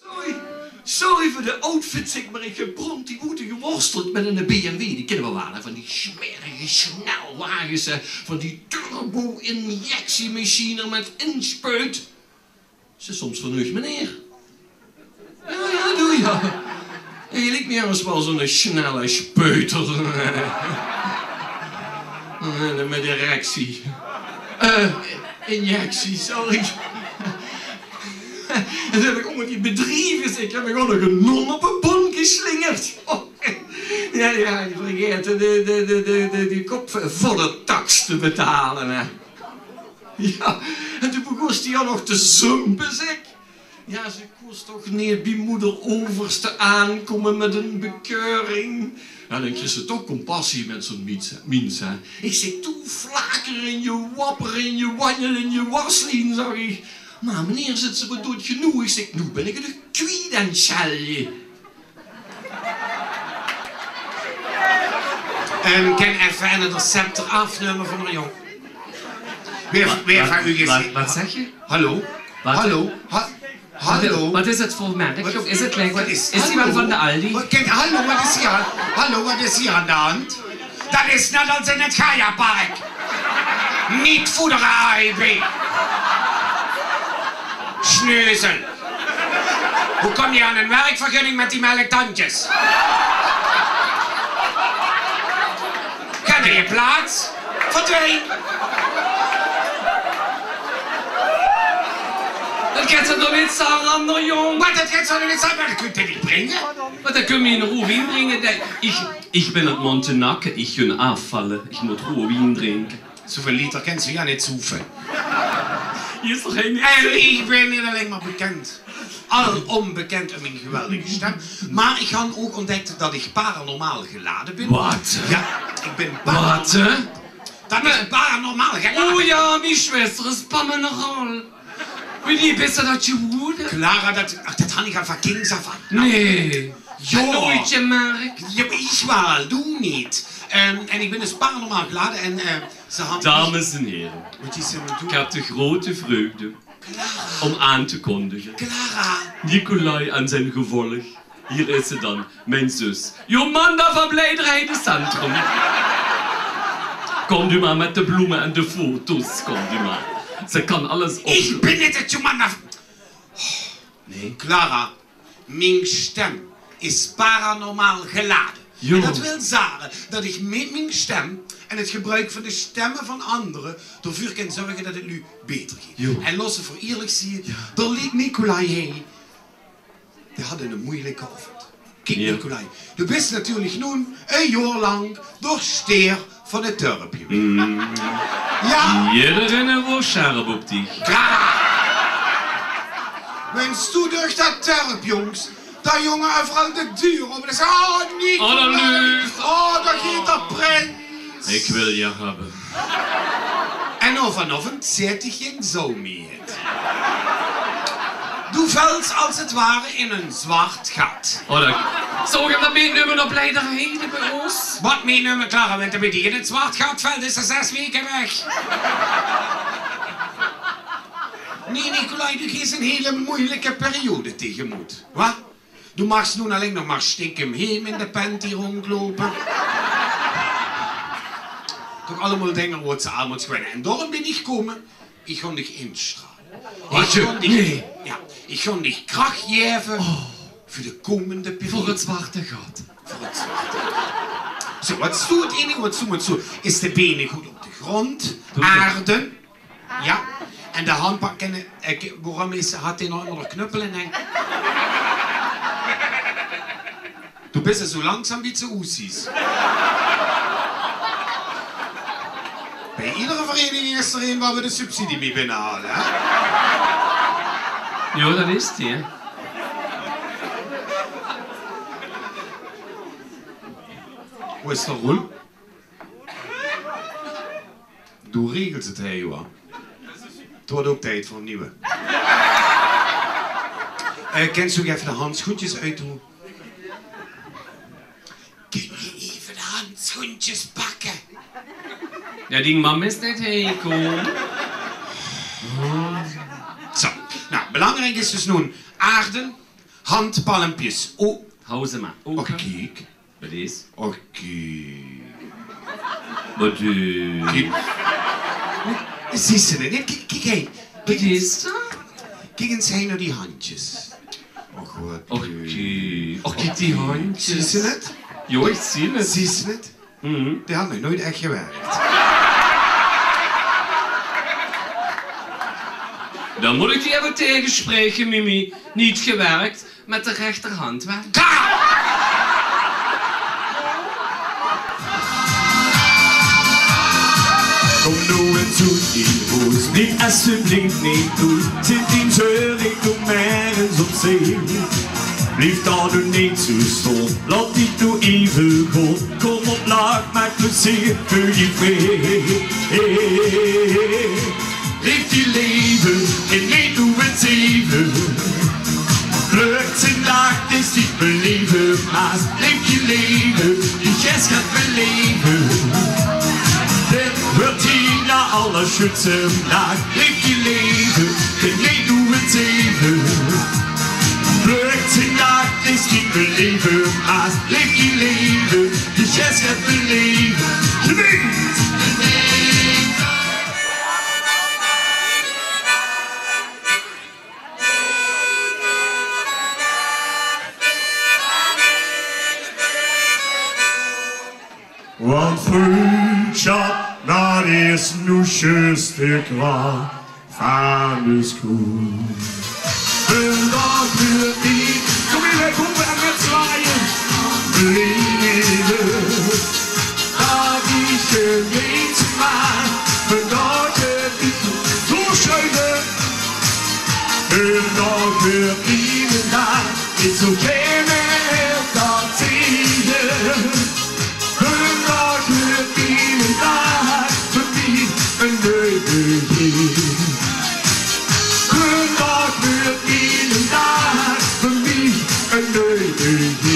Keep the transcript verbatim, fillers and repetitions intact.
Sorry, sorry veur de outfit, zèk, mer ich höb prompt die boete geworsteld mit eine B M W. Die kinne v'r waal, hè, van die smerige snelwages, hè, van die turbo-injectiemachine mit inspuit. Ze soms van uch, meneer. Ja, ja, doe ja. Hij lijkt me ergens wel zo'n snelle speuter. Met erectie. Eh, injectie, sorry. En toen heb ik onder die bedrieven, ik heb gewoon nog een non op een bon geslingerd. Ja, ja, je vergeet de, de, de, de, de, die kop voor de tax te betalen, hè. Ja, en toen begós die al nog te zumpe, zeg. Ja, ze kós toch neet bie moeder overste aankomme mit ein bekeuring. Ja, dan krieg ze toch compassie mit zo'n miens, hè. Ich zèk: "Toe, flaker in je wapper, in je wanjel, in je waslien," zag ich. "Mer meneer, zit ze maar dood genoeg." Ich zèk: "Noe bin ich de kwiet aan 't sjelje." En kan effe eine de scepter aafnumme van de jong? Weer, weer van u gezien? Wat zeg je? Hallo? Wat? Hallo? Ha-, hallo? Wat is het voor merk? Wat is, is het lekker? Wat is, is die wel van de Aldi? Wat, kijk, hallo, wat is hier aan, hallo, wat is hier aan de hand? Dat is net als in het Gaia-park. Niet voederen, A E B. Sneuzel. Hoe kom je aan een werkvergunning met die melktandjes? Ga naar je plaats. Verdwijn. Dat kan ze toch niet, Sander, jong? Wat, dat kan ze toch niet, Sander? Dat kunt u niet brengen. Wat, dat kun je in Roewien brengen? Nee, ich, ich bin oet Montenakke, ich gun aafvalle. Ich mót Roewien drinke. Zoeväöl liter kins se ja neet zoefe. Hie is toch gein... En ich bin neet allein mer bekend, al onbekend um mien geweldige stem, mer ich han ouch ontdek dat ich paranormaal gelaje bin. Wat? Ja, ich bin para-... Wat, hè? Dat is paranormaal gelaje. Oh ja, mien sjwester is paranormaal. Wie bis se dat gewore? Clara, dat, ach, dat han ich al van kinds aaf aan. Nee. Ja. Nooit gemerkt. Ja, mer ich waal, doe neet. Ehm, en ich bin dus paranormaal gelaje en, eh, ze han... Dames en heren, wat is er met u? Ik heb de grote vreugde om aan te kondigen. Clara. Nicolai en zijn gevolg. Hier is ze dan, mijn zus. Jomanda van Blijderheide Centrum. Komt u maar met de bloemen en de foto's, komt u maar. Ze kan alles op... Ich bin neet de Jomanda. Nee. Clara, mien stem is paranormaal gelaje. Jo. En dat wil zage dat ich mit mien stem en het gebruik van de stemme van andere d'rveur kan zörge dat het noe beter geit. Jo. En laot ze veur eerlik zieë, ja, dao leet Nicolai, hè, dae had eine moeilijke aovend. Kiek, ja, Nicolai, doe bis natuurlik noe ein jaor lank de steer van het dörp gewaes. Mm. Ja. Jedereen waas sjerp op dich. Clara! Mins, doe durch dat dörp, jonges. Dao, jonge, euveral de deur op. En dan zag: "Oh, Nicolai. Oh, dat leuk. Oh, dao geit de prins. Ik wil je hebben." En noe vanaovend zit ich in zo'n... Doe vels als het ware in ein zwart gat. Oh, dat... Zou ik dat meenumme op Blijderheide bij ons? Wat meenumme, Clara? Want dan bin ich in het zwart gat velt, is er zes weke weg. Nee, Nicolai, doe geis ein hele moeilijke periode tegemoet. Wat? Doe mags noe allein nog mer stiekem heem in de panty rondloupe. Toch allemaol dinger wat se aan mots gewenne. En daorum bin ich kómme, ich gaon dich instrale. Wat? Ich gaon dich, nee, ja, ich gaon dich krach gaeve, oh, veur de kómmende periode. Veur het zwarte gat. Veur het zwarte gat. Zo, wat is noe het enige wat se mots doon, is de bene good op de grond, doe, aarde. Ja, en de handpak kenne, eh, waorum is, had dae nog immer nog knuppele, hè? Doe bis zo langzaam wie ze oes is. Bij iedere vereniging is er ein waar we de subsidie mee binnenhalen, hè? Jo, dat is die, hè. Hoe is dat, Roel? Doe regels het, hè, joh. Het wordt ook tijd voor een nieuwe. Eh, kins doe effe de handschoentjes oetdoon? Kin je effe de handschoentjes pakke? Ja, die mam is net heen gekomme. Zo, noe, belangriek is dus noe aarde, Handpalmpjes. O. Hou ze maar open. Och, kiek. Wat is? Och, kiek. Wat is? Kiek. Zuus se 't? Nae, kiek, kiek, hey. Wat is dat? Kiek ins hie nao die handjes. Och, wat leuk. Och, kiek die handjes. Zuus se 't? Jo, ich zeen 't. Zuus se 't? Mhm. Die haet nog noeit ech gewèrk. Dan mót ich dich effe taegespraeke, Mimi. Neet gewèrk, mit de rechterhand waal. Kóm noe ins oet dien hoes, neet, esjeblief neet oet. Zèt dien zörg noe mer ins opzij. Blief dao noe neet zoe stoon, laot dich noe effe goon. Kóm op, lach, maak plezeer, veul dich vrie. Leef dien laeve, en neet noe 't zeve. Vlug zeen daag, 't is dien belaeve, mer leef dien laeve, de geis 't beleve. Dit huurt hie nao alle sjoetse daag. Leef dien laeve, en neet noe 't zeve. Vlug zeen daag, 't is dien belaeve, mer leef dien laeve, de geis 't beleve. Geneet! Want vrundsjap, dat is noe zjus de kracht van de sjoel. Vandaag huurt mien, kóm hie, kóm mer mit zwaaie. Blieve. Dat is gein mins, mer vandaag huurt mien. Doorsjeuve. Vandaag huurt miene daag. Is zoe gein mier dat zeen. Vandaag huurt miene daag, veur mie ein nui begin. Vandaag huurt miene daag, veur mie ein nui begin.